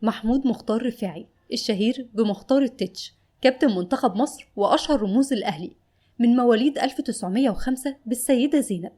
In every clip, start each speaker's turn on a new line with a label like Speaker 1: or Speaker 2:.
Speaker 1: محمود مختار رفاعي الشهير بمختار التتش، كابتن منتخب مصر وأشهر رموز الأهلي، من مواليد 1905 بالسيدة زينب.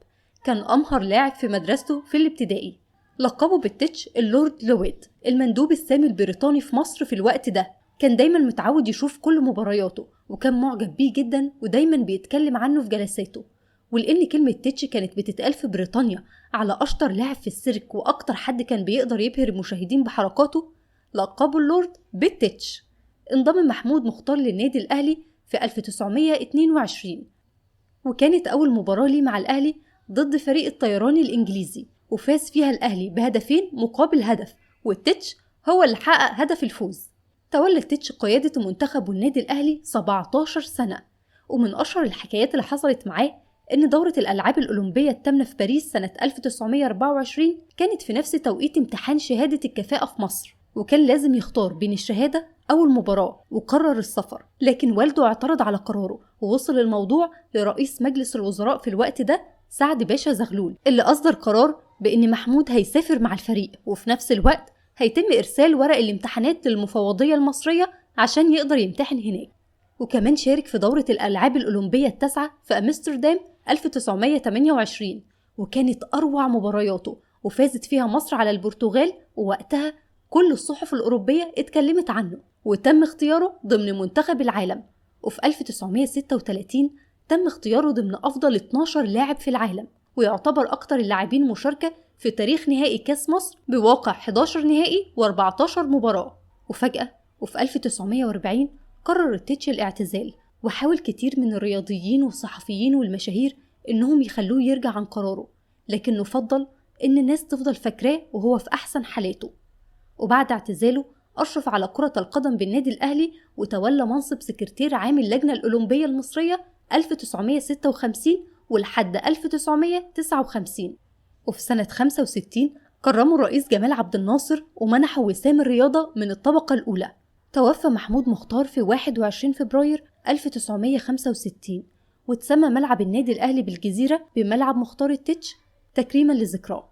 Speaker 1: كان أمهر لاعب في مدرسته في الابتدائي. لقبه بالتتش اللورد لويد، المندوب السامي البريطاني في مصر في الوقت ده. كان دايما متعود يشوف كل مبارياته وكان معجب بيه جدا ودايما بيتكلم عنه في جلساته. ولأن كلمة تتش كانت بتتقال في بريطانيا على أشطر لاعب في السيرك وأكتر حد كان بيقدر يبهر المشاهدين بحركاته، لقبه اللورد بالتتش. انضم محمود مختار للنادي الأهلي في 1922، وكانت أول مباراة ليه مع الأهلي ضد فريق الطيران الإنجليزي، وفاز فيها الأهلي بهدفين مقابل هدف، والتتش هو اللي حقق هدف الفوز. تولى التتش قيادة المنتخب والنادي الأهلي 17 سنة. ومن أشهر الحكايات اللي حصلت معاه إن دورة الألعاب الأولمبية الثامنة في باريس سنة 1924 كانت في نفس توقيت امتحان شهادة الكفاءة في مصر، وكان لازم يختار بين الشهادة أو المباراة، وقرر السفر. لكن والده اعترض على قراره، ووصل الموضوع لرئيس مجلس الوزراء في الوقت ده سعد باشا زغلول، اللي أصدر قرار بإن محمود هيسافر مع الفريق، وفي نفس الوقت هيتم إرسال ورق الامتحانات للمفوضية المصرية عشان يقدر يمتحن هناك. وكمان شارك في دورة الألعاب الأولمبية التاسعة في أمستردام 1928، وكانت أروع مبارياته، وفازت فيها مصر على البرتغال، ووقتها كل الصحف الأوروبية اتكلمت عنه وتم اختياره ضمن منتخب العالم. وفي 1936 تم اختياره ضمن أفضل 12 لاعب في العالم، ويعتبر أكتر اللاعبين مشاركة في تاريخ نهائي كاس مصر بواقع 11 نهائي و14 مباراة. وفجأة وفي 1940 قرر التتش الاعتزال، وحاول كتير من الرياضيين والصحفيين والمشاهير إنهم يخلوه يرجع عن قراره، لكنه فضل إن الناس تفضل فاكراه وهو في أحسن حالاته. وبعد اعتزاله أشرف على كرة القدم بالنادي الأهلي، وتولى منصب سكرتير عام اللجنة الأولمبية المصرية 1956 ولحد 1959. وفي سنة 65 كرمه الرئيس جمال عبد الناصر ومنحه وسام الرياضة من الطبقة الأولى. توفى محمود مختار في 21 فبراير 1965، وتسمى ملعب النادي الأهلي بالجزيرة بملعب مختار التتش تكريما لذكراه.